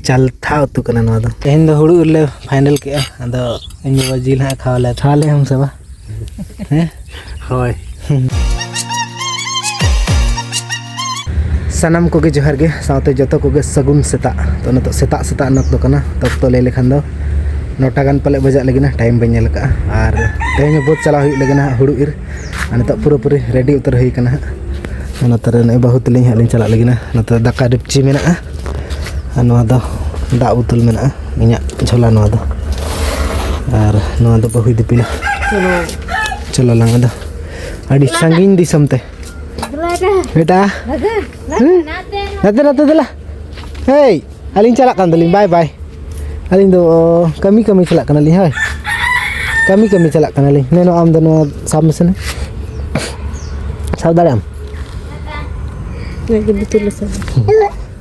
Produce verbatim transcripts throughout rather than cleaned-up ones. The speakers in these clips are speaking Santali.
ᱪᱟᱞᱛᱷᱟ ᱩᱛᱩ ᱠᱟᱱᱟ ᱱᱚᱣᱟ ᱫᱚ᱾ ᱛᱮᱦᱮᱧ ᱫᱚ ᱦᱩᱲᱩ ᱤᱨ ᱞᱮ ᱯᱷᱟᱭᱱᱮᱞ ᱠᱮᱜᱼᱟ, ᱟᱫᱚ ᱤᱧ ᱵᱟᱵᱟ ᱡᱤᱞ ᱦᱟᱸᱜ ᱠᱷᱟᱣᱟ ᱞᱮ, ᱠᱷᱟᱣᱟ ᱞᱮ ᱦᱟᱢ ᱥᱮ ᱵᱟ? ᱦᱮᱸ? ᱦᱳᱭ᱾ ᱥᱟᱱᱟᱢ ᱠᱚᱜᱮ ᱡᱚᱦᱟᱨ ᱜᱮ, ᱥᱟᱶᱛᱮ ᱡᱚᱛᱚ ᱠᱚᱜᱮ ᱥᱟᱹᱜᱩᱱ ᱥᱮᱛᱟᱜ᱾ ᱛᱚ, ᱱᱤᱛᱚᱜ ᱥᱮᱛᱟᱜ ᱥᱮᱛᱟᱜ ᱱᱚᱛ ᱫᱚ ᱠᱟᱱᱟ, ᱛᱚ, ᱚᱠᱛᱚ ᱞᱟᱹᱭ ᱞᱮᱠᱷᱟᱱ ᱫᱚ ᱱᱚᱴᱟ ᱜᱟᱱ ᱯᱟᱞᱮ ᱵᱟᱡᱟᱜ ᱞᱟᱹᱜᱤᱫ ᱱᱟ, ᱴᱟᱭᱤᱢ ᱵᱟᱹᱧ ᱧᱮᱞ ᱟᱠᱟᱫᱼᱟ᱾ ᱟᱨ ᱛᱮᱦᱮᱧ ᱵᱟᱹᱫᱽ ᱪᱟᱞᱟᱣ ᱦᱩᱭᱩᱜ ᱞᱟᱹᱜᱤᱫ ᱱᱟᱦᱟᱜ ᱦᱩᱲᱩ ᱤᱨ᱾ ᱟᱨ ᱱᱤᱛᱚᱜ ᱯᱩᱨᱟᱹᱯᱩᱨᱤ ᱨᱮᱰᱤ ᱩᱛᱟᱹᱨ ᱦᱩᱭ ᱠᱟᱱᱟ ᱦᱟᱸᱜ᱾ ᱟᱨ ᱱᱚᱛᱮ ᱨᱮ ᱱᱩᱭ ᱵᱟᱹᱦᱩ ᱛᱟᱹᱞᱤᱧ ᱦᱟᱸᱜ ᱞᱤᱧ ᱪᱟᱞᱟᱜ ᱞᱟᱹᱜᱤᱫ ᱱᱟ᱾ ᱱᱚᱛᱮ ᱫᱟᱠᱟ ᱰᱮᱠᱪᱤ ᱢᱮᱱᱟᱜᱼᱟ, ᱟᱨ ᱱᱚᱣᱟ ᱫᱚ ᱫᱟᱜ ᱵᱳᱛᱚᱞ ᱢᱮᱱᱟᱜᱼᱟ, ᱤᱧᱟᱹᱜ ᱡᱷᱚᱞᱟ ᱱᱚᱣᱟ ᱫᱚ᱾ ᱟᱨ ᱱᱚᱣᱟ ᱫᱚ ᱵᱟᱹᱦᱩᱭ ᱫᱤᱯᱤᱞᱟ᱾ ᱪᱚᱞᱚ ᱞᱟᱝ ᱟᱫᱚ᱾ ᱟᱹᱰᱤ ᱥᱟᱺᱜᱤᱧ ᱫᱤᱥᱚᱢ ᱛᱮ᱾ ᱵᱮᱴᱟ᱾ ᱦᱩᱸ? ᱱᱟᱛᱮ, ᱱᱟᱛᱮ ᱫᱮᱞᱟ᱾ ᱦᱮᱭ, ᱟᱹᱞᱤᱧ ᱪᱟᱞᱟᱜ ᱠᱟᱱ ᱫᱚᱞᱤᱧ, ᱵᱟᱭ ᱵᱟᱭ᱾ ᱟᱹᱞᱤᱧ ᱫᱚ, ᱚ, ᱠᱟᱹᱢᱤ, ᱠᱟᱹᱢᱤ ᱪᱟᱞᱟᱜ ᱠᱟᱱᱟᱞᱤᱧ, ᱦᱳᱭ᱾ ᱠᱟᱹᱢᱤ, ᱠᱟᱹᱢᱤ ᱪᱟᱞᱟᱜ ᱠᱟᱱᱟᱞᱤᱧ᱾ ᱱᱮ, ᱱᱚᱣᱟ ᱟᱢ ᱫᱚ ᱱᱚᱣᱟ ᱥᱟᱵ ᱢᱮᱥᱮ ᱱᱮ᱾ ᱥᱟᱵ ᱫᱟᱲᱮᱭᱟᱜ ᱟᱢ? ᱦᱩ,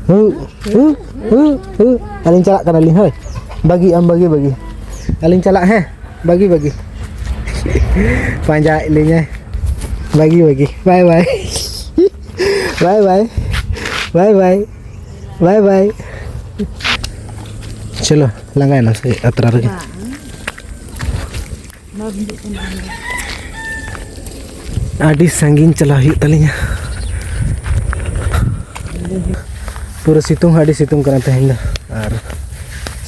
ᱦᱩ, ᱦᱩ, ᱦᱩ, ᱦᱩ᱾ ᱟᱹᱞᱤᱧ ᱪᱟᱞᱟᱜ ᱠᱟᱱᱟᱞᱤᱧ, ᱦᱳᱭ᱾ ᱵᱟᱹᱜᱤ, ᱟᱢ ᱵᱟᱹᱜᱤ, ᱵᱟᱹᱜᱤ᱾ ᱟᱹᱞᱤᱧ ᱪᱟᱞᱟᱜ, ᱦᱮᱸ? ᱵᱟᱹᱜᱤ, ᱵᱟᱹᱜᱤ᱾ ᱯᱟᱸᱡᱟᱭᱮᱫ ᱞᱤᱧᱟᱭ᱾ ᱵᱟᱹᱜᱤ, ᱵᱟᱹᱜᱤ᱾ ᱵᱟᱭ, ᱵᱟᱭ᱾ ᱵᱟᱭ, ᱵᱟᱭ᱾ ᱵᱟᱭ, ᱵᱟᱭ᱾ ᱵᱟᱭ, ᱵᱟᱭ᱾ ᱪᱚᱞᱚ, ᱞᱟᱸᱜᱟᱭᱮᱱᱟ ᱥᱮ ᱟᱛᱨᱟ ᱨᱮᱜᱮ? ᱟᱹᱰᱤ ᱥᱟᱺᱜᱤᱧ ᱪᱟᱞᱟᱣ ᱦᱩᱭᱩᱜ ᱛᱟᱹᱞᱤᱧᱟ᱾ ᱯᱩᱨᱟᱹ ᱥᱤᱛᱩᱝ ᱦᱚᱸ ᱟᱹᱰᱤ ᱥᱤᱛᱩᱝ ᱠᱟᱱᱟ ᱛᱮᱦᱮᱧ ᱫᱚ, ᱟᱨ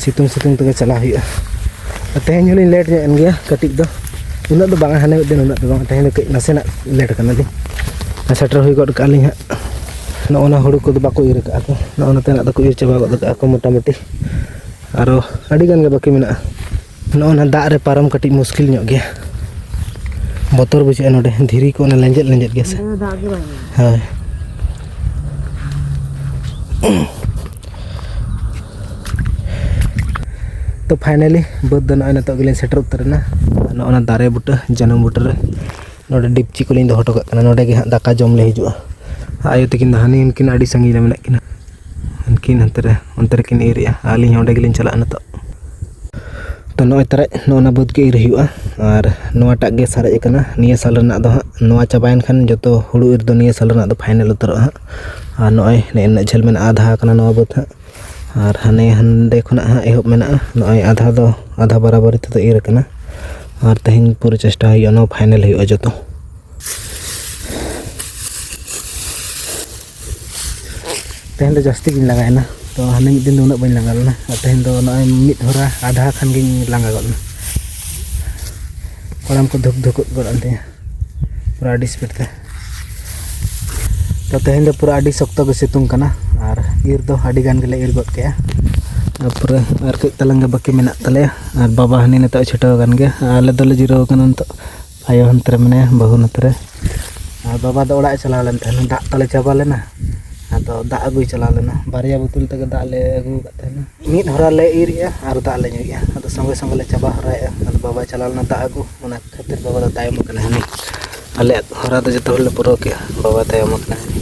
ᱥᱤᱛᱩᱝ ᱥᱤᱛᱩᱝ ᱛᱮᱜᱮ ᱪᱟᱞᱟᱣ ᱦᱩᱭᱩᱜᱼᱟ᱾ ᱟᱨ ᱛᱮᱦᱮᱧ ᱦᱚᱸᱞᱤᱧ ᱞᱮᱴ ᱧᱚᱜ ᱮᱱ ᱜᱮᱭᱟ ᱠᱟᱹᱴᱤᱡ ᱫᱚ, ᱩᱱᱟᱹᱜ ᱫᱚ ᱵᱟᱝᱟ, ᱦᱟᱱᱮ ᱢᱤᱫ ᱫᱤᱱ ᱩᱱᱟᱹᱜ ᱫᱚ ᱵᱟᱝᱟ, ᱛᱮᱦᱮᱧ ᱫᱚ ᱠᱟᱹᱡ ᱱᱟᱥᱮᱱᱟᱜ ᱞᱮᱴ ᱠᱟᱱᱟᱞᱤᱧ᱾ ᱟᱨ ᱥᱮᱴᱮᱨ ᱦᱩᱭ ᱜᱚᱫ ᱠᱟᱜᱼᱟ ᱞᱤᱧ ᱦᱟᱸᱜ᱾ ᱱᱚᱜᱼᱚ ᱱᱟ ᱦᱩᱲᱩ ᱠᱚᱫᱚ ᱵᱟᱠᱚ ᱤᱨ ᱠᱟᱜᱼᱟ ᱠᱚ, ᱱᱚᱜᱼᱚ ᱱᱚᱛᱮᱱᱟᱜ ᱫᱚᱠᱚ ᱤᱨ ᱪᱟᱵᱟ ᱜᱚᱫ ᱠᱟᱜᱼᱟ ᱠᱚ ᱢᱚᱴᱟᱢᱩᱴᱤ, ᱟᱨᱚ ᱟᱹᱰᱤ ᱜᱟᱱ ᱜᱮ ᱵᱟᱹᱠᱤ ᱢᱮᱱᱟᱜᱼᱟ᱾ ᱱᱚᱜᱼᱚ ᱱᱟ ᱫᱟᱜ ᱨᱮ ᱯᱟᱨᱚᱢ ᱠᱟᱹᱴᱤᱡ ᱢᱩᱥᱠᱤᱞ ᱧᱚᱜ ᱜᱮᱭᱟ, ᱵᱚᱛᱚᱨ ᱵᱩᱡᱷᱟᱹᱜᱼᱟ᱾ ᱱᱚᱰᱮ ᱫᱷᱤᱨᱤ ᱠᱚ ᱚᱱᱟ ᱞᱮᱸᱡᱮᱫ ᱞᱮᱸᱡᱮᱫ ᱜᱮᱭᱟ ᱥᱮ᱾ ᱱᱚᱰᱮ ᱫᱚ ᱫᱟᱜ ᱜᱮ ᱵᱟᱭ ᱧᱟᱢᱟ᱾ ᱦᱳᱭ᱾ ᱛᱚ finally ᱵᱟᱹᱫᱽ ᱫᱚ ᱱᱚᱜᱼᱚᱭ ᱱᱤᱛᱚᱜ ᱜᱮᱞᱤᱧ ᱥᱮᱴᱮᱨ ᱩᱛᱟᱹᱨ ᱮᱱᱟ᱾ ᱱᱚᱜᱼᱚ ᱱᱟ ᱫᱟᱨᱮ ᱵᱩᱴᱟᱹ, ᱡᱟᱹᱱᱩᱢ ᱵᱩᱴᱟᱹ ᱨᱮ ᱱᱚᱰᱮ ᱰᱤᱯᱪᱤ ᱠᱚᱞᱤᱧ ᱫᱚᱦᱚ ᱦᱚᱴᱚ ᱠᱟᱜ ᱠᱟᱱᱟ᱾ ᱱᱚᱰᱮ ᱜᱮ ᱦᱟᱸᱜ ᱫᱟᱠᱟ ᱡᱚᱢ ᱞᱮ ᱦᱤᱡᱩᱜᱼᱟ᱾ ᱟᱭᱳ ᱛᱟᱹᱠᱤᱱ ᱫᱚ ᱦᱟᱹᱱᱤ ᱩᱱᱠᱤᱱ ᱟᱹᱰᱤ ᱥᱟᱺᱜᱤᱧ ᱨᱮ ᱢᱮᱱᱟᱜ ᱠᱤᱱᱟ, ᱩᱱᱠᱤᱱ ᱦᱟᱱᱛᱮ ᱨᱮ, ᱚᱱᱛᱮ ᱨᱮᱠᱤᱱ ᱤᱨᱮᱜᱼᱟ, ᱟᱹᱞᱤᱧ ᱦᱚᱸ ᱚᱸᱰᱮ ᱜᱮᱞᱤᱧ ᱪᱟᱞᱟᱜᱼᱟ ᱱᱤᱛᱚᱜ᱾ ᱛᱚ ᱱᱚᱜᱼᱚᱭ ᱛᱟᱨᱟ ᱱᱚᱜᱼᱚ ᱱᱟ ᱵᱟᱹᱫᱽ ᱜᱮ ᱤᱨ ᱦᱩᱭᱩᱜᱼᱟ, ᱟᱨ ᱱᱚᱣᱟᱴᱟᱜ ᱜᱮ ᱥᱟᱨᱮᱡ ᱟᱠᱟᱱᱟ ᱱᱤᱭᱟᱹ ᱥᱟᱞ ᱨᱮᱱᱟᱜ ᱫᱚ ᱦᱟᱸᱜ᱾ ᱱᱚᱣᱟ ᱪᱟᱵᱟᱭᱮᱱ ᱠᱷᱟᱱ ᱡᱚᱛᱚ ᱦᱩᱲᱩ ᱤᱨ ᱫᱚ ᱱᱤᱭᱟᱹ ᱥᱟᱞ ᱨᱮᱱᱟᱜ ᱫᱚ final ᱩᱛᱟᱹᱨᱚᱜᱼᱟ ᱦᱟᱸᱜ᱾ ᱟᱨ ᱱᱚᱜᱼᱚᱭ ᱱᱮᱜᱼᱮ ᱱᱤᱱᱟᱹᱜ ᱡᱷᱟᱹᱞ ᱢᱮᱱᱟᱜᱼᱟ, ᱟᱫᱷᱟ ᱟᱠᱟᱱᱟ ᱱᱚᱣᱟ ᱵᱟᱹᱫᱽ ᱦᱟᱸᱜ᱾ ᱟᱨ ᱦᱟᱱᱮ ᱦᱟᱸᱰᱮ ᱠᱷᱚᱱᱟᱜ ᱦᱟᱸᱜ ᱮᱦᱚᱵ ᱢᱮᱱᱟᱜᱼᱟ᱾ ᱱᱚᱜᱼᱚᱭ ᱟᱫᱷᱟ ᱫᱚ, ᱟᱫᱷᱟ ᱵᱟᱨᱟᱵᱟᱨᱤ ᱛᱮᱫᱚ ᱤᱨ ᱟᱠᱟᱱᱟ᱾ ᱟᱨ ᱛᱮᱦᱮᱧ ᱯᱩᱨᱟᱹ ᱪᱮᱥᱴᱟ ᱦᱩᱭᱩᱜᱼᱟ, ᱱᱚᱣᱟ ᱯᱷᱟᱭᱱᱮᱞ ᱦᱩᱭᱩᱜᱼᱟ ᱡᱚᱛᱚ᱾ ᱛᱮᱦᱮᱧ ᱫᱚ ᱡᱟᱹᱥᱛᱤ ᱜᱤᱧ ᱞᱟᱸᱜᱟᱭᱮᱱᱟ, ᱛᱚ ᱦᱟᱱᱮ ᱢᱤᱫ ᱫᱤᱱ ᱫᱚ ᱩᱱᱟᱹᱜ ᱵᱟᱹᱧ ᱞᱟᱸᱜᱟ ᱞᱮᱱᱟ, ᱟᱨ ᱛᱮᱦᱮᱧ ᱫᱚ ᱱᱚᱜᱼᱚᱭ ᱢᱤᱫ ᱦᱚᱨᱟ ᱟᱫᱷᱟ ᱠᱷᱟᱱ ᱜᱤᱧ ᱞᱟᱸᱜᱟ ᱜᱚᱫ ᱮᱱᱟ᱾ ᱠᱚᱲᱟᱢ ᱠᱚ ᱫᱷᱩᱠ ᱫᱷᱩᱠᱩᱜ ᱜᱚᱫ ᱮᱱ ᱛᱤᱧᱟ ᱯᱩᱨᱟᱹ ᱟᱹᱰᱤ ᱥᱯᱤᱰ ᱛᱮ᱾ ᱛᱚ ᱛᱮᱦᱮᱧ ᱫᱚ ᱯᱩᱨᱟᱹ ᱟᱹᱰᱤ ᱥᱚᱠᱛᱚ ᱜᱮ ᱥᱤᱛᱩᱝ ᱠᱟᱱᱟ, ᱟᱨ ᱤᱨ ᱫᱚ ᱟᱹᱰᱤ ᱜᱟᱱ ᱜᱮᱞᱮ ᱤᱨ ᱜᱚᱫ ᱠᱮᱜᱼᱟ᱾ ᱟᱨ ᱯᱩᱨᱟᱹ ᱟᱨ ᱠᱟᱹᱡ ᱛᱟᱞᱟᱝ ᱜᱮ ᱵᱟᱹᱠᱤ ᱢᱮᱱᱟᱜ ᱛᱟᱞᱮᱭᱟ, ᱟᱨ ᱵᱟᱵᱟ ᱦᱟᱹᱱᱤ ᱱᱤᱛᱚᱜ ᱮ ᱪᱷᱩᱴᱟᱹᱣ ᱟᱠᱟᱱ ᱜᱮᱭᱟ, ᱟᱨ ᱟᱞᱮ ᱫᱚᱞᱮ ᱡᱤᱨᱟᱹᱣ ᱟᱠᱟᱱᱟ ᱱᱤᱛᱚᱜ᱾ ᱟᱭᱳ ᱦᱟᱱᱛᱮ ᱨᱮ ᱢᱮᱱᱟᱭᱟ, ᱵᱟᱹᱦᱩ ᱱᱚᱛᱮ ᱨᱮ᱾ ᱟᱨ ᱵᱟᱵᱟ ᱫᱚ ᱚᱲᱟᱜ ᱮ ᱪᱟᱞᱟᱣ ᱞᱮᱱ ᱛᱟᱦᱮᱱᱟ, ᱫᱟᱜ ᱛᱟᱞᱮ ᱪᱟᱵᱟ ᱞᱮᱱᱟ, ᱟᱫᱚ ᱫᱟᱜ ᱟᱹᱜᱩᱭ ᱪᱟᱞᱟᱣ ᱞᱮᱱᱟ᱾ ᱵᱟᱨᱭᱟ ᱵᱳᱛᱚᱞ ᱛᱮᱜᱮ ᱫᱟᱜ ᱞᱮ ᱟᱹᱜᱩ ᱟᱠᱟᱫ ᱛᱟᱦᱮᱱᱟ᱾ ᱢᱤᱫ ᱦᱚᱨᱟ ᱞᱮ ᱤᱨᱮᱜᱼᱟ ᱟᱨ ᱫᱟᱜ ᱞᱮ ᱧᱩᱭᱮᱜᱼᱟ, ᱟᱫᱚ ᱥᱚᱸᱜᱮ ᱥᱚᱸᱜᱮ ᱞᱮ ᱪᱟᱵᱟ ᱦᱚᱨᱟᱭᱮᱜᱼᱟ᱾ ᱟᱫᱚ ᱵᱟᱵᱟᱭ ᱪᱟᱞᱟᱣ ᱞᱮᱱᱟ ᱫᱟᱜ ᱟᱹᱜᱩ, ᱚᱱᱟ ᱠᱷᱟᱹᱛᱤᱨ ᱵᱟᱵᱟ ᱫᱚ ᱛᱟᱭᱚᱢ ᱟᱠᱟᱱᱟ ᱦᱟᱹᱱᱤ᱾ ᱟᱞᱮᱭᱟᱜ ᱦᱚᱨᱟ ᱫᱚ ᱡᱚᱛᱚ ᱦᱚᱲᱞᱮ ᱯᱩᱨᱟᱹᱣ ᱠᱮᱜᱼᱟ, ᱵᱟᱵᱟ ᱛᱟᱭᱚᱢ ᱟᱠᱟᱱᱟ ᱦᱟᱹᱱᱤ᱾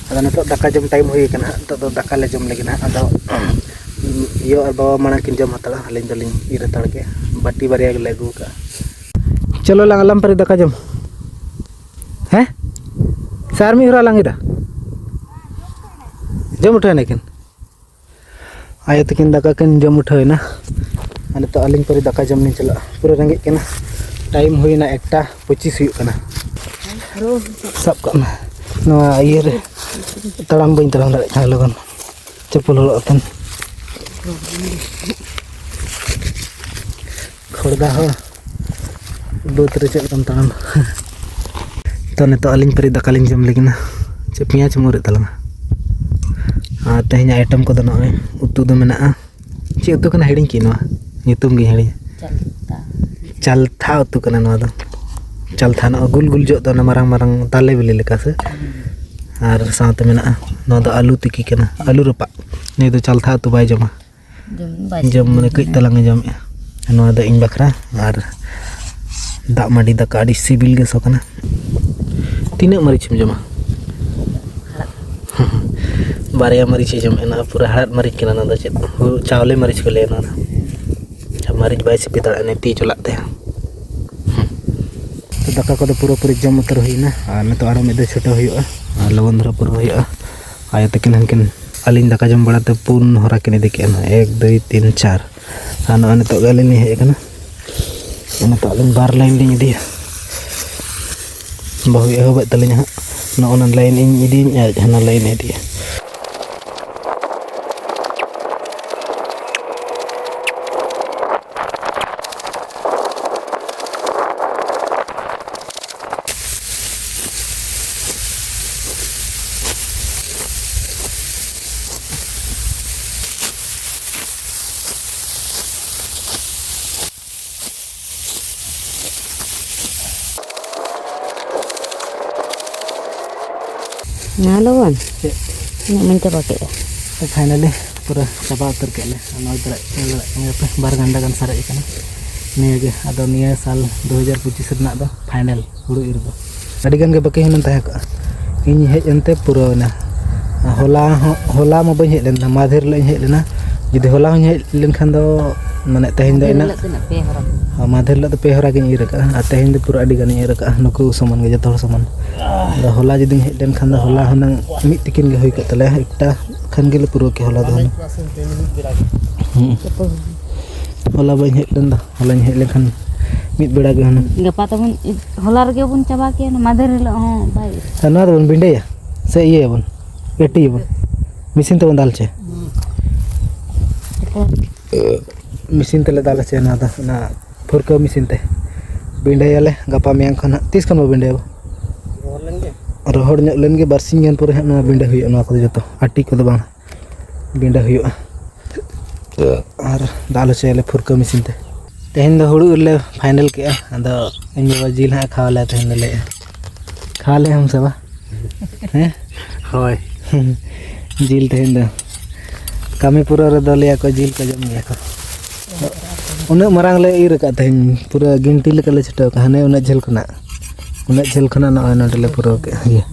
ᱟᱫᱚ ᱱᱤᱛᱚᱜ ᱫᱟᱠᱟ ᱡᱚᱢ ᱴᱟᱭᱤᱢ ᱦᱩᱭ ᱟᱠᱟᱱᱟ ᱦᱟᱸᱜ, ᱱᱤᱛᱚᱜ ᱫᱚ ᱫᱟᱠᱟ ᱞᱮ ᱡᱚᱢ ᱞᱟᱹᱜᱤᱫ ᱦᱟᱸᱜ᱾ ᱟᱫᱚ ᱭᱳ ᱟᱨ ᱵᱟᱵᱟ ᱢᱟᱲᱟᱝ ᱠᱤᱱ ᱡᱚᱢ ᱦᱟᱛᱟᱲᱟ, ᱟᱹᱞᱤᱧ ᱫᱚᱞᱤᱧ ᱤᱨ ᱦᱟᱛᱟᱲ ᱠᱮᱜᱼᱟ, ᱵᱟᱹᱴᱤ ᱵᱟᱨᱭᱟ ᱜᱮᱞᱮ ᱟᱹᱜᱩ ᱟᱠᱟᱜᱼᱟ᱾ ᱪᱚᱞᱚ ᱞᱟᱝ ᱟᱞᱟᱢ ᱯᱟᱹᱨᱤ ᱫᱟᱠᱟ ᱡᱚᱢ᱾ ᱦᱮᱸ? ᱥᱮ ᱟᱨ ᱢᱤᱫ ᱦᱚᱨᱟ ᱞᱟᱝ ᱤᱨᱟ? ᱡᱚᱢ ᱩᱴᱷᱟᱹᱣ ᱮᱱᱟ ᱠᱤᱱ᱾ ᱟᱭᱳ ᱛᱟᱹᱠᱤᱱ ᱫᱟᱠᱟ ᱠᱤᱱ ᱡᱚᱢ ᱩᱴᱷᱟᱹᱣ ᱮᱱᱟ᱾ ᱟᱨ ᱱᱤᱛᱚᱜ ᱟᱹᱞᱤᱧ ᱯᱟᱹᱨᱤ ᱫᱟᱠᱟ ᱡᱚᱢ ᱞᱤᱧ ᱪᱟᱞᱟᱜᱼᱟ᱾ ᱯᱩᱨᱟᱹ ᱨᱮᱸᱜᱮᱡ ᱠᱟᱱᱟ᱾ ᱴᱟᱭᱤᱢ ᱦᱩᱭᱱᱟ ᱮᱠᱴᱟ ᱯᱚᱸᱪᱤᱥ ᱦᱩᱭᱩᱜ ᱠᱟᱱᱟ᱾ ᱥᱟᱵ ᱠᱟᱜ ᱢᱮ᱾ ᱱᱚᱣᱟ ᱤᱭᱟᱹᱨᱮ ᱛᱟᱲᱟᱢ ᱵᱟᱹᱧ ᱛᱟᱲᱟᱢ ᱫᱟᱲᱮᱭᱟᱜ ᱠᱟᱱᱟ ᱞᱚᱜᱚᱱ᱾ ᱪᱟᱯᱚᱞ ᱦᱚᱨᱚᱜ ᱠᱟᱛᱮᱱ᱾ ᱠᱷᱚᱲᱫᱟ ᱦᱚᱲ ᱵᱟᱹᱫᱽ ᱨᱮ ᱪᱮᱫ ᱞᱮᱠᱟᱢ ᱛᱟᱲᱟᱢᱟ? ᱛᱚ, ᱱᱤᱛᱚᱜ ᱟᱹᱞᱤᱧ ᱯᱟᱹᱨᱤ ᱫᱟᱠᱟ ᱞᱤᱧ ᱡᱚᱢ ᱞᱟᱹᱜᱤᱫ ᱱᱟ᱾ ᱪᱮᱫ ᱯᱮᱸᱭᱟᱡᱽ ᱢᱟᱹᱨᱤᱪ ᱛᱟᱞᱟᱝᱟ᱾ ᱟᱨ ᱛᱮᱦᱮᱧᱟᱜ ᱟᱭᱴᱮᱢ ᱠᱚᱫᱚ ᱱᱚᱜᱼᱚᱭ ᱩᱛᱩ ᱫᱚ ᱢᱮᱱᱟᱜᱼᱟ᱾ ᱪᱮᱫ ᱩᱛᱩ ᱠᱟᱱᱟ ᱦᱤᱲᱤᱧ ᱠᱮᱫ ᱱᱚᱣᱟ? ᱧᱩᱛᱩᱢ ᱜᱤᱧ ᱦᱤᱲᱤᱧᱟ᱾ ᱪᱟᱞᱛᱷᱟ᱾ ᱪᱟᱞᱛᱷᱟ ᱩᱛᱩ ᱠᱟᱱᱟ ᱱᱚᱣᱟ ᱫᱚ᱾ ᱪᱟᱞᱛᱷᱟ, ᱱᱚᱜᱼᱚᱭ ᱜᱩᱞ ᱜᱩᱞ ᱡᱚᱜ ᱫᱚ, ᱚᱱᱟ ᱢᱟᱨᱟᱝ ᱢᱟᱨᱟᱝ ᱛᱟᱞᱮ ᱵᱤᱞᱤ ᱞᱮᱠᱟ ᱥᱮ? ᱦᱩᱸ᱾ ᱟᱨ ᱥᱟᱶᱛᱮ ᱢᱮᱱᱟᱜᱼᱟ ᱱᱚᱣᱟ ᱫᱚ ᱟᱹᱞᱩ ᱛᱤᱠᱤ ᱠᱟᱱᱟ, ᱟᱹᱞᱩ ᱨᱟᱯᱟᱜ᱾ ᱱᱤᱭᱟᱹ ᱫᱚ ᱪᱟᱞᱛᱷᱟ ᱩᱛᱩ ᱵᱟᱭ ᱡᱚᱢᱟ᱾ ᱡᱚᱢ ᱵᱟᱭ ᱡᱚᱢ ᱢᱟᱱᱮ ᱥᱤᱵᱤᱞ ᱠᱟᱹᱡ ᱠᱟᱱᱟ᱾ ᱛᱟᱞᱟᱝ ᱮ ᱡᱚᱢᱮᱜᱼᱟ᱾ ᱱᱚᱣᱟ ᱫᱚ ᱤᱧ ᱵᱟᱠᱷᱨᱟ, ᱟᱨ ᱫᱟᱜ ᱢᱟᱹᱰᱤ ᱫᱟᱠᱟ ᱟᱹᱰᱤ ᱥᱤᱵᱤᱞ ᱜᱮ ᱥᱚ ᱠᱟᱱᱟ᱾ ᱛᱤᱱᱟᱹᱜ ᱢᱟᱹᱨᱤᱪ ᱮᱢ ᱡᱚᱢᱟ? ᱵᱟᱨᱭᱟ ᱢᱟᱹᱨᱤᱪ ᱮ ᱡᱚᱢᱮᱜᱼᱟ, ᱱᱚᱣᱟ ᱯᱩᱨᱟᱹ ᱦᱟᱲᱦᱟᱫ ᱢᱟᱹᱨᱤᱪ ᱠᱟᱱᱟ᱾ ᱱᱚᱣᱟ ᱫᱚ ᱪᱮᱫ ᱦᱩᱲᱩ ᱪᱟᱣᱞᱮ ᱢᱟᱹᱨᱤᱪ ᱠᱚ ᱞᱟᱹᱭᱟ ᱱᱚᱣᱟ ᱫᱚ᱾ ᱟᱪᱪᱷᱟ, ᱢᱟᱹᱨᱤᱪ ᱵᱟᱭ ᱥᱤᱯᱤ ᱫᱟᱲᱮᱭᱟᱜᱼᱟ, ᱱᱤᱭᱟᱹ ᱛᱤ ᱪᱚᱞᱟᱜ ᱛᱮ᱾ ᱛᱚ, ᱫᱟᱠᱟ ᱠᱚᱫᱚ ᱯᱩᱨᱟᱹᱯᱩᱨᱤ ᱡᱚᱢ ᱩᱛᱟᱹᱨ ᱦᱩᱭᱱᱟ, ᱟᱨ ᱱᱤᱛᱚᱜ ᱟᱨᱚ ᱢᱤᱫ ᱫᱷᱟᱣ ᱪᱷᱩᱴᱟᱹᱣ ᱦᱩᱭᱩᱜᱼᱟ, ᱟᱨ ᱞᱚᱜᱚᱱ ᱫᱷᱟᱨᱟ ᱯᱩᱨᱟᱹᱣ ᱦᱩᱭᱩᱜᱼᱟ᱾ ᱟᱭᱳ ᱛᱟᱹᱠᱤᱱ ᱦᱟᱱᱠᱤᱱ ᱟᱹᱞᱤᱧ ᱫᱟᱠᱟ ᱡᱚᱢ ᱵᱟᱲᱟᱛᱮ ᱯᱩᱱ ᱦᱚᱨᱟ ᱠᱤᱱ ᱤᱫᱤ ᱠᱮᱜᱼᱟ, ᱱᱚᱣᱟ ᱮᱠ, ᱫᱩᱭ, ᱛᱤᱱ, ᱪᱟᱨ᱾ ᱟᱨ ᱱᱚᱜᱼᱚᱭ ᱱᱤᱛᱚᱜ ᱜᱮ ᱟᱹᱞᱤᱧ ᱞᱤᱧ ᱦᱮᱡ ᱟᱠᱟᱱᱟ᱾ ᱱᱤᱛᱚᱜ ᱟᱹᱞᱤᱧ ᱵᱟᱨ ᱞᱟᱭᱤᱱ ᱞᱤᱧ ᱤᱫᱤᱭᱟ᱾ ᱵᱟᱹᱦᱩᱭ ᱮᱦᱚᱵᱮᱫ ᱛᱟᱹᱞᱤᱧᱟ ᱦᱟᱸᱜ᱾ ᱱᱚᱜᱼᱚ ᱱᱟ ᱞᱟᱭᱤᱱ ᱤᱧ ᱤᱫᱤᱭᱟᱹᱧ ᱟᱨ ᱦᱟᱱᱟ ᱞᱟᱭᱤᱱ ᱤᱫᱤᱭᱟ᱾ ᱧᱮᱞ ᱟᱵᱚᱱ᱾ ᱪᱮᱫ? ᱤᱱᱟᱹᱜ ᱢᱟᱧ ᱪᱟᱵᱟ ᱠᱮᱫᱼᱟ᱾ ᱯᱷᱟᱭᱱᱟᱞᱤ ᱯᱩᱨᱟᱹ ᱪᱟᱵᱟ ᱩᱛᱟᱹᱨ ᱠᱮᱫ ᱞᱮ᱾ ᱱᱚᱣᱟ ᱫᱟᱨᱮ, ᱱᱚᱣᱟ ᱫᱟᱨᱮ, ᱱᱚᱣᱟ ᱫᱟᱨᱮ ᱵᱟᱨ ᱜᱟᱱᱰᱟ ᱜᱟᱱ ᱥᱟᱨᱮᱡ ᱟᱠᱟᱱᱟ᱾ ᱱᱤᱭᱟᱹᱜᱮ ᱟᱫᱚ ᱱᱤᱭᱟᱹ ᱥᱟᱞ ᱫᱩ ᱦᱟᱡᱟᱨ ᱯᱚᱸᱪᱤᱥ ᱨᱮᱱᱟᱜ ᱫᱚ ᱯᱷᱟᱭᱱᱟᱞ ᱦᱩᱲᱩ ᱤᱨ ᱫᱚ᱾ ᱟᱹᱰᱤ ᱜᱟᱱ ᱜᱮ ᱵᱟᱹᱠᱤ ᱦᱩᱱᱟᱹᱝ ᱛᱟᱦᱮᱸ ᱠᱚᱜᱼᱟ᱾ ᱤᱧ ᱦᱮᱡ ᱮᱱᱛᱮ ᱯᱩᱨᱟᱹᱣ ᱮᱱᱟ᱾ ᱦᱚᱞᱟ ᱦᱚᱸ, ᱦᱚᱞᱟ ᱢᱟ ᱵᱟᱹᱧ ᱦᱮᱡ ᱞᱮᱱᱟ, ᱢᱟᱫᱷᱮᱨ ᱦᱤᱞᱳᱜ ᱤᱧ ᱦᱮᱡ ᱞᱮᱱᱟ᱾ ᱡᱩᱫᱤ ᱦᱚᱞᱟ ᱦᱚᱸᱧ ᱦᱮᱡ ᱞᱮᱱᱠᱷᱟᱱ ᱫᱚ, ᱢᱟᱱᱮ, ᱛᱮᱦᱮᱧ ᱫᱚ ᱢᱟᱫᱷᱮᱨ ᱤᱱᱟᱹᱜ ᱦᱤᱞᱳᱜ ᱛᱤᱱᱟᱹᱜ? ᱯᱮ ᱦᱚᱨᱟ᱾ ᱦᱚᱸ, ᱢᱟᱫᱷᱮᱨ ᱦᱤᱞᱳᱜ ᱫᱚ ᱯᱮ ᱦᱚᱨᱟ ᱜᱤᱧ ᱤᱨ ᱟᱠᱟᱫᱼᱟ, ᱟᱨ ᱛᱮᱦᱮᱧ ᱫᱚ ᱯᱩᱨᱟᱹ ᱟᱹᱰᱤ ᱜᱟᱱᱤᱧ ᱤᱨ ᱟᱠᱟᱫᱼᱟ, ᱱᱩᱠᱩ ᱥᱚᱢᱟᱱ ᱜᱮ, ᱡᱚᱛᱚ ᱦᱚᱲ ᱥᱚᱢᱟᱱ᱾ ᱟᱫᱚ ᱦᱚᱞᱟ ᱡᱩᱫᱤᱧ ᱦᱮᱡ ᱞᱮᱱᱠᱷᱟᱱ ᱫᱚ, ᱦᱚᱞᱟ ᱦᱩᱱᱟᱹᱝ ᱢᱤᱫ ᱛᱤᱠᱤᱱ ᱜᱮ ᱦᱩᱭ ᱠᱚᱜ ᱛᱟᱞᱮᱭᱟ, ᱮᱠᱴᱟ ᱠᱷᱟᱱ ᱜᱮᱞᱮ ᱯᱩᱨᱟᱹᱣ ᱠᱮᱭᱟ ᱦᱚᱞᱟ ᱫᱚ ᱦᱩᱱᱟᱹᱝ᱾ ᱦᱩᱸ᱾ ᱦᱚᱞᱟ ᱵᱟᱹᱧ ᱦᱮᱡ ᱞᱮᱱ ᱫᱚ, ᱦᱚᱞᱟᱧ ᱦᱮᱡ ᱞᱮᱱᱠᱷᱟᱱ ᱢᱤᱫ ᱵᱮᱲᱟ ᱜᱮ ᱦᱩᱱᱟᱹᱝ᱾ ᱜᱟᱯᱟ ᱛᱟᱵᱚᱱ ᱤᱫ-, ᱦᱚᱞᱟ ᱨᱮᱜᱮ ᱵᱚᱱ ᱪᱟᱵᱟ ᱠᱮᱭᱟ, ᱚᱱᱟ ᱢᱟᱫᱷᱮᱨ ᱦᱤᱞᱳᱜ ᱦᱚᱸ ᱵᱟᱭ ᱤᱨ᱾ ᱟᱨ ᱱᱚᱣᱟ ᱫᱚᱵᱚᱱ ᱵᱤᱸᱰᱟᱹᱭᱟ ᱥᱮ ᱤᱭᱟᱹᱭᱟᱵᱚᱱ, ᱟᱹᱴᱤᱭᱟᱵᱚᱱ? ᱢᱮᱥᱤᱱ ᱛᱮᱵᱚᱱ ᱫᱟᱞ ᱦᱚᱪᱚᱭᱟ᱾ ᱦᱩᱸ᱾ ᱢᱮᱥᱤᱱ ᱛᱮᱞᱮ ᱫᱟᱞ ᱦᱚᱪᱚᱭᱟ ᱱᱚᱣᱟ ᱫᱚ, ᱚᱱᱟ ᱯᱷᱩᱨᱠᱟᱹᱣ ᱢᱮᱥᱤᱱ ᱛᱮ᱾ ᱵᱤᱸᱰᱟᱹᱭᱟᱞᱮ ᱜᱟᱯᱟ ᱢᱮᱭᱟᱝ ᱠᱷᱚᱱ ᱦᱟᱸᱜ᱾ ᱛᱤᱥ ᱠᱷᱚᱱ ᱵᱚ ᱵᱤᱸᱰᱟᱹᱭᱟᱵᱚ? ᱨᱚᱦᱚᱲ ᱞᱮᱱ ᱜᱮ᱾ ᱨᱚᱦᱚᱲ ᱧᱚᱜ ᱞᱮᱱ ᱜᱮ, ᱵᱟᱨᱥᱤᱧ ᱜᱟᱱ ᱯᱚᱨᱮ ᱦᱟᱸᱜ ᱱᱚᱣᱟ ᱵᱤᱸᱰᱟᱹ ᱦᱩᱭᱩᱜᱼᱟ, ᱱᱚᱣᱟ ᱠᱚᱫᱚ ᱡᱚᱛᱚ, ᱟᱹᱴᱤ ᱠᱚᱫᱚ ᱵᱟᱝ᱾ ᱵᱤᱸᱰᱟᱹ ᱦᱩᱭᱩᱜᱼᱟ᱾ ᱟᱨ ᱫᱟᱞ ᱦᱚᱪᱚᱭᱟᱞᱮ ᱯᱷᱩᱨᱠᱟᱹ ᱢᱮᱥᱤᱱ ᱛᱮ᱾ ᱛᱮᱦᱮᱧ ᱫᱚ ᱦᱩᱲᱩ ᱤᱨ ᱞᱮ ᱯᱷᱟᱭᱱᱮᱞ ᱠᱮᱜᱼᱟ, ᱟᱫᱚ ᱤᱧ ᱵᱟᱵᱟ ᱡᱤᱞ ᱦᱟᱸᱜ ᱮ ᱠᱷᱟᱣᱟ ᱞᱮᱭᱟ ᱛᱮᱦᱮᱧ ᱫᱚ ᱞᱟᱹᱭᱮᱜᱼᱟ᱾ ᱠᱷᱟᱣᱟ ᱞᱮ ᱟᱢ ᱥᱮ ᱵᱟ? ᱦᱮᱸ? ᱦᱳᱭ᱾ ᱡᱤᱞ ᱛᱮᱦᱮᱧ ᱫᱚ᱾ ᱠᱟᱹᱢᱤ ᱯᱩᱨᱟᱹᱣ ᱨᱮᱫᱚ ᱞᱟᱹᱭᱟ ᱠᱚ ᱡᱤᱞ ᱠᱚ ᱡᱚᱢ ᱜᱮᱭᱟ ᱠᱚ᱾ ᱩᱱᱟᱹᱜ ᱢᱟᱨᱟᱝ ᱞᱮ ᱤᱨ ᱟᱠᱟᱫ ᱛᱮᱦᱮᱧ, ᱯᱩᱨᱟᱹ ᱜᱤᱱᱴᱤ ᱞᱮᱠᱟ ᱞᱮ ᱪᱷᱩᱴᱟᱹᱣ ᱠᱟᱜᱼᱟ, ᱦᱟᱱᱮ ᱩᱱᱟᱹᱜ ᱡᱷᱟᱹᱞ ᱠᱷᱚᱱᱟᱜ᱾ ᱩᱱᱟᱹᱜ ᱡᱷᱟᱹᱞ ᱠᱷᱚᱱᱟᱜ ᱱᱚᱜᱼᱚᱭ ᱱᱚᱸᱰᱮ ᱞᱮ ᱯᱩᱨᱟᱹᱣ ᱠᱮᱜᱼᱟ᱾ ᱤᱭᱟᱹ᱾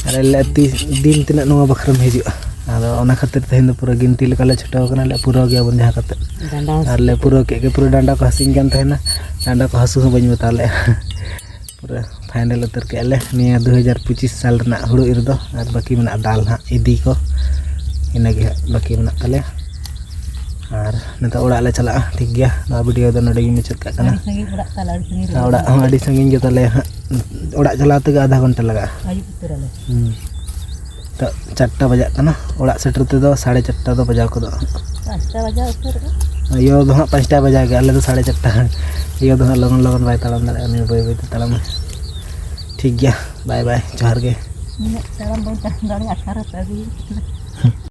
ᱟᱨ ᱞᱮ ᱛᱤᱥ ᱫᱤᱱ ᱛᱤᱱᱟᱹᱜ ᱱᱚᱣᱟ ᱵᱟᱠᱷᱨᱟᱢ ᱦᱤᱡᱩᱜᱼᱟ? ᱟᱫᱚ ᱚᱱᱟ ᱠᱷᱟᱹᱛᱤᱨ ᱛᱮᱦᱮᱧ ᱫᱚ ᱯᱩᱨᱟᱹ ᱜᱤᱱᱴᱤ ᱞᱮᱠᱟᱞᱮ ᱪᱷᱩᱴᱟᱹᱣ ᱠᱟᱱᱟ, ᱞᱮ ᱯᱩᱨᱟᱹᱣ ᱜᱮᱭᱟᱵᱚᱱ ᱡᱟᱦᱟᱸ ᱠᱟᱛᱮ᱾ ᱰᱟᱸᱰᱟ ᱦᱟᱹᱥᱩ ᱟᱨ ᱞᱮ ᱠᱟᱛᱮ᱾ ᱯᱩᱨᱟᱹᱣ ᱠᱮᱫ ᱜᱮ, ᱯᱩᱨᱟᱹ ᱰᱟᱸᱰᱟ ᱠᱚ ᱦᱟᱹᱥᱩᱧ ᱠᱟᱱ ᱛᱟᱦᱮᱱᱟ, ᱰᱟᱸᱰᱟ ᱠᱚ ᱦᱟᱹᱥᱩ ᱦᱚᱸ ᱵᱟᱹᱧ ᱵᱟᱛᱟᱣ ᱞᱮᱫᱼᱟ᱾ ᱯᱩᱨᱟᱹ ᱯᱷᱟᱭᱱᱮᱞ ᱩᱛᱟᱹᱨ ᱠᱮᱜᱼᱟ ᱞᱮ ᱱᱤᱭᱟᱹ ᱫᱩ ᱦᱟᱡᱟᱨ ᱯᱚᱸᱪᱤᱥ ᱥᱟᱞ ᱨᱮᱱᱟᱜ ᱦᱩᱲᱩ ᱤᱨ ᱫᱚ, ᱟᱨ ᱵᱟᱹᱠᱤ ᱢᱮᱱᱟᱜᱼᱟ ᱫᱟᱞ ᱦᱟᱸᱜ, ᱤᱫᱤ ᱠᱚ, ᱤᱱᱟᱹᱜᱮ ᱦᱟᱸᱜ ᱵᱟᱹᱠᱤ ᱢᱮᱱᱟᱜ ᱛᱟᱞᱮᱭᱟ᱾ ᱟᱨ ᱱᱤᱛᱚᱜ ᱚᱲᱟᱜ ᱞᱮ ᱪᱟᱞᱟᱜᱼᱟ, ᱴᱷᱤᱠ ᱜᱮᱭᱟ? ᱱᱚᱣᱟ ᱵᱷᱤᱰᱤᱭᱳ ᱫᱚ ᱱᱚᱰᱮ ᱜᱤᱧ ᱢᱩᱪᱟᱹᱫ ᱠᱟᱜ ᱠᱟᱱᱟ᱾ ᱟᱹᱰᱤ ᱥᱟᱺᱜᱤᱧ ᱚᱲᱟᱜ ᱛᱟᱞᱮ, ᱟᱹᱰᱤ ᱥᱟᱺᱜᱤᱧ ᱨᱮ᱾ ᱚᱲᱟᱜ ᱦᱚᱸ ᱟᱹᱰᱤ ᱥᱟᱺᱜᱤᱧ ᱜᱮᱛᱟᱞᱮᱭᱟ ᱦᱟᱸᱜ, ᱚᱲᱟᱜ ᱪᱟᱞᱟᱣ ᱛᱮᱜᱮ ᱟᱫᱷᱟ ᱜᱷᱚᱱᱴᱟ ᱞᱟᱜᱟᱜᱼᱟ᱾ ᱟᱹᱭᱩᱵ ᱩᱛᱟᱹᱨ ᱟᱞᱮ᱾ ᱦᱩᱸ᱾ ᱱᱤᱛᱚᱜ ᱪᱟᱨᱴᱟ ᱵᱟᱡᱟᱜ ᱠᱟᱱᱟ, ᱚᱲᱟᱜ ᱥᱮᱴᱮᱨ ᱛᱮᱫᱚ ᱥᱟᱲᱮ ᱪᱟᱨᱴᱟ ᱫᱚ ᱵᱟᱡᱟᱣ ᱜᱚᱫᱚᱜᱼᱟ᱾ ᱯᱟᱸᱪᱴᱟ ᱵᱟᱡᱟᱣ ᱩᱛᱟᱹᱨᱚᱜᱼᱟ᱾ ᱟᱭᱳ ᱫᱚ ᱦᱟᱸᱜ ᱯᱟᱸᱪᱴᱟ ᱵᱟᱡᱟᱣ ᱜᱮ, ᱟᱞᱮ ᱫᱚ ᱥᱟᱲᱮ ᱪᱟᱨᱴᱟ᱾ ᱟᱭᱳ ᱫᱚ ᱦᱟᱸᱜ ᱞᱚᱜᱚᱱ ᱞᱚᱜᱚᱱ ᱵᱟᱭ ᱛᱟᱲᱟᱢ ᱫᱟᱲᱮᱭᱟᱜᱼᱟ, ᱩᱱᱤ ᱵᱟᱹᱭ ᱵᱟᱹᱭ ᱛᱮ ᱛᱟᱲᱟᱢᱟ᱾ ᱴᱷᱤᱠ ᱜᱮᱭᱟ, ᱵᱟᱭ ᱵᱟᱭ, ᱡᱚᱦᱟᱨ ᱜᱮ᱾ ᱱᱩᱱᱟᱹᱜ ᱛᱟᱲᱟᱢ ᱵᱟᱹᱧ ᱛᱟᱲᱟᱢ ᱫᱟᱲᱮᱭᱟᱜᱼᱟ, ᱟᱴᱷᱟᱨᱚ ᱛᱮ ᱟᱹᱜᱩᱭ᱾